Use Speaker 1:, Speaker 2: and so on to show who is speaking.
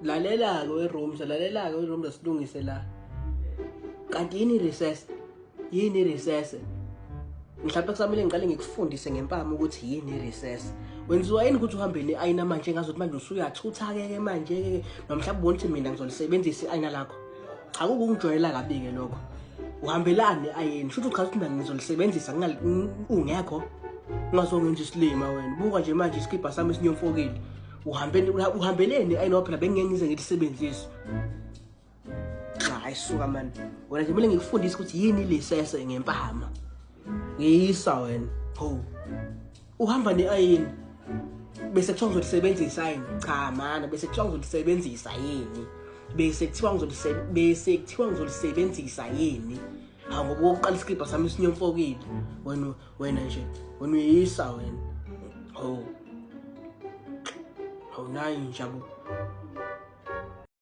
Speaker 1: Lalela-ke we-rooms, lalela-ke we-rooms, silungise la. Kanti yini i-recess? Yini i-recess? Mhlawumbe kusamele ngiqale ngikufundise ngempama ukuthi yini i-recess. Wenziwa yini ukuthi uhambe ne-ayina manje ngazuthi manje usuyathutha-ke ke manje-ke, noma mhlawumbe ubona ukuthi mina ngizolisebenzisa i-ayina lakho. Cha, kukungijwayela kabi-ke lokho. Uhambelani ne-ayini? Shuthi uchaza ukuthi mina ngizolisebenzisa ungekho. Ungazongenza isilima wena. Buka nje manje isikibha sami esinyomfokile. Uhambe uhambeleni i-ayini phela bengingeke ngize ngilisebenzise. Cha, hayi suka mani. Wena nje kumele ngikufundise ukuthi yini lisese ngempama. Ngiyisa wena. Ho. Uhamba ne-ayini. Bese kuthiwa ngizolisebenzisa yini? Cha mana, bese kuthiwa ngizolisebenzisa yini? Bese kuthiwa ngizolisebenzisa, bese kuthiwa ngizolisebenzisa yini? Hawu, ngoba okokuqala isikibha sami sinyomfokile. Wena wena nje, wena uyisa wena. Ho. Hawu, nayi nje yabo.